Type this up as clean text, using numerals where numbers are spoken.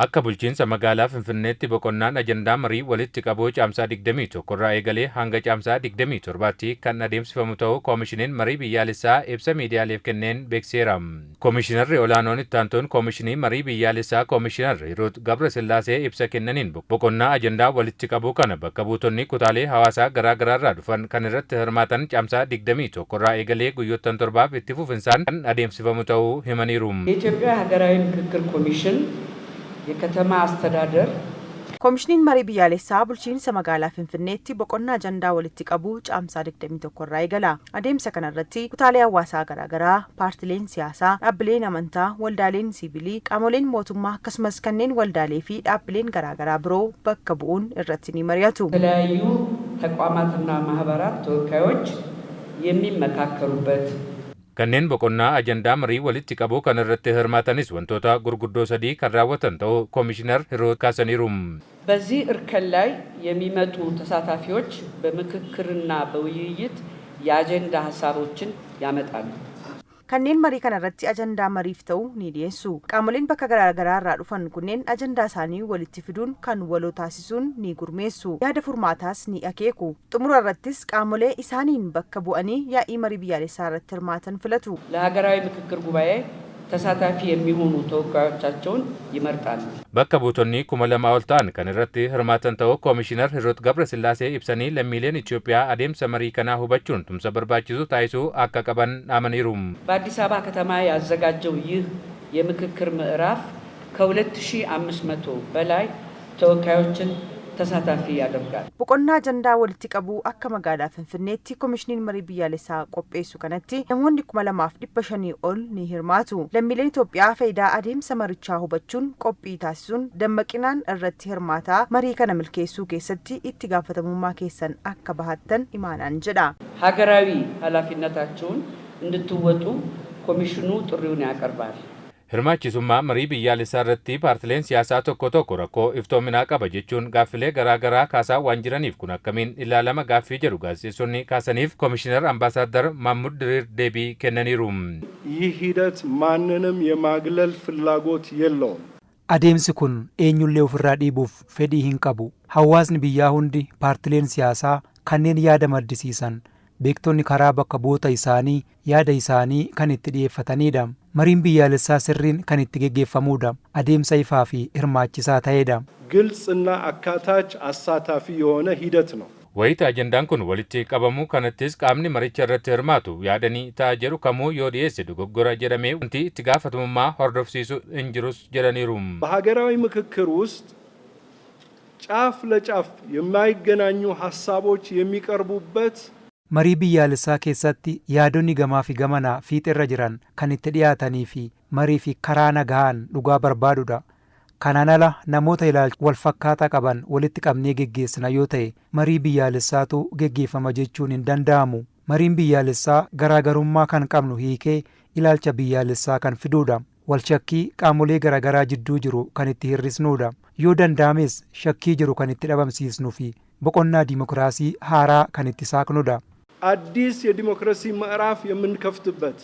Akka bulchiinsa magaalaa Finfinneetti boqonnaan ajandaa marii walitti qabuu Caamsaa 21 irraa eegalee hanga Caamsaa 27tti kan adeemsifamu ta'uu Koomishiniin Marii Biyyaalessaa ibsa miidiyaaleef kenneen beeksiseera. Koomishinarri Olaanoon Ittaantuun Koomishinii Marii Biyyaalessaa Koomishinar Hiruut Gabrasillaasee ibsa kennaniin boqonnaa ajandaa walitti qabuu kana bakka buutonni kutaalee hawaasaa garaa garaarraa dhufan kan irratti hirmaatan Caamsaa 21 irraa eegalee guyyoottan 7f itti fufinsaan kan adeemsifamu ta'uu himaniiru. የኢትዮጵያ ሀገራዊ ምክክር ኮሚሽን የከተማ አስተዳደር Koomishiniin Marii Biyyaalessaa bulchiinsa magaalaa Finfinneetti boqonnaa ajandaa walitti qabuu Caamsaa 21 irraa eegala. Adeemsa kanarratti kutaalee hawaasaa garaagaraa, paartileen siyaasaa, dhaabbileen amantaa, waldaaleen siivilii, qaamoleen mootummaa akkasumas kanneen waldaalee fi dhaabbileen garaagaraa biroo bakka bu'uun irratti ni mari'atu. የተለያዩ ተቋማትና ማህበራት ተወካዮች የሚመካከሩበት Kanneen boqonnaa ajandaa marii walitti qabuu kan irratti hirmaatanis wantoota gurguddoo sadii kan raawwatan ta'uu Koomishinar Hiruut kaasaniiru. በዚህ እርከን ላይ የሚመጡ ተሳታፊዎች በምክክርና በውይይት የአጀንዳ ሀሳቦችን ያመጣሉ። Kanneen marii kanarratti ajandaa mariif ta'u ni dhiyeessu. Qaamoleen bakka garaagaraa irraa dhufan kunneen ajandaa isaanii walitti fiduun kan waloo taasisuun ni gurmeessu. Yaada furmaataas ni akeeku. Xumura irrattis qaamolee isaaniin bakka bu'anii yaa'ii marii biyyaalessaa irratti hirmaatan filatu. ለሀገራዊ ምክክር ጉባኤ ተሳታፊ የሚሆኑ ተወካዮቻቸውን ይመርጣሉ። Bakka buutonni 2000 ol ta'an kan irratti hirmaatan ta'uu Koomishinar Hiruut Gabrasillaasee ibsanii, lammiileen Itoophiyaa adeemsa marii kanaa hubachuun tumsa barbaachisu taasisuu akka qaban dhaamaniiru. በአዲስ አበባ ከተማ ያዘጋጀው ይህ የምክክር ምዕራፍ ከ2500 በላይ ተወካዮችን ተሳታፊ ያደርጋል። Boqonnaa ajandaa walitti qabuu akka magaalaa Finfinneetti Koomishiniin Marii Biyyaalessaa qopheessu kanatti namoonni 2500 ol ni hirmaatu. Lammiileen Itoophiyaa faayidaa adeemsa marichaa hubachuun qophii taasisuun dammaqinaan irratti hirmaataa marii kana milkeessuu keessatti itti gaafatamummaa keessan akka bahattan imaanaan jedha. ሀገራዊ ኃላፊነታቸውን እንድትወጡ ኮሚሽኑ ጥሪውን ያቀርባል። Hirmaachisummaa marii biyyaalessaa irratti paartileen siyaasaa tokko tokko rakkoo iftoominaa qaba jechuun gaaffilee garaa garaa kaasaa waan jiraniif, kun akkamiin ilaalama gaaffii jedhu gaazexeessonni kaasaniif Koomishinar Ambaasaadar Maammud Diriir deebii kennaniiru. ይህ ሂደት ማንንም የማግለል ፍላጎት የለውም። Adeemsi kun eenyullee ofirraa dhiibuuf fedhii hin qabu. Hawaasni biyyaa hundi, paartileen siyaasaa, kanneen yaada maddisiisan, beektonni karaa bakka bu'oota isaanii yaada isaanii kan itti dhiyeeffatanidha. Mariin biyyaalessaa sirriin kan itti geggeeffamudha. Adeemsa ifaa fi hirmaachisaa ta'edha. ግልጽና አካታች አሳታፊ የሆነ ሂደት ነው። Wayita ajandaan kun walitti qabamu kanattis qaamni maricha irratti hirmaatu yaadanii ta'a jedhu kamuu yoo dhiyeesse dogoggora jedhamee wanti itti gaafatamummaa hordofsiisu hin jirus jedhaniiru. በሀገራዊ ምክክር ውስጥ ጫፍ ለጫፍ የማይገናኙ ሀሳቦች የሚቀርቡበት Marii biyyaalessaa keessatti yaadonni gamaa fi gamanaa fiixeerra jiran kan itti dhiyaatanii fi marii fi karaa nagahaan dhugaa barbaadudha. Kanaan ala namoota ilaalcha wal fakkaataa qaban walitti qabnee geggeessina yoo ta'e, marii biyyaalessaatu geggeeffama jechuun hin danda'amu. Mariin biyyaalessaa garaagarummaa kan qabnu hiikee ilaalcha biyyaalessaa kan fiduudha. Wal shakkii qaamolee garaagaraa jidduu jiru kan itti hir'isnuudha. Yoo danda'ames shakkii jiru kan itti dhabamsiisnuu fi boqonnaa dimokiraasii haaraa kan itti saaqnudha. አዲስ የዲሞክራሲ ምዕራፍ የምንከፍትበት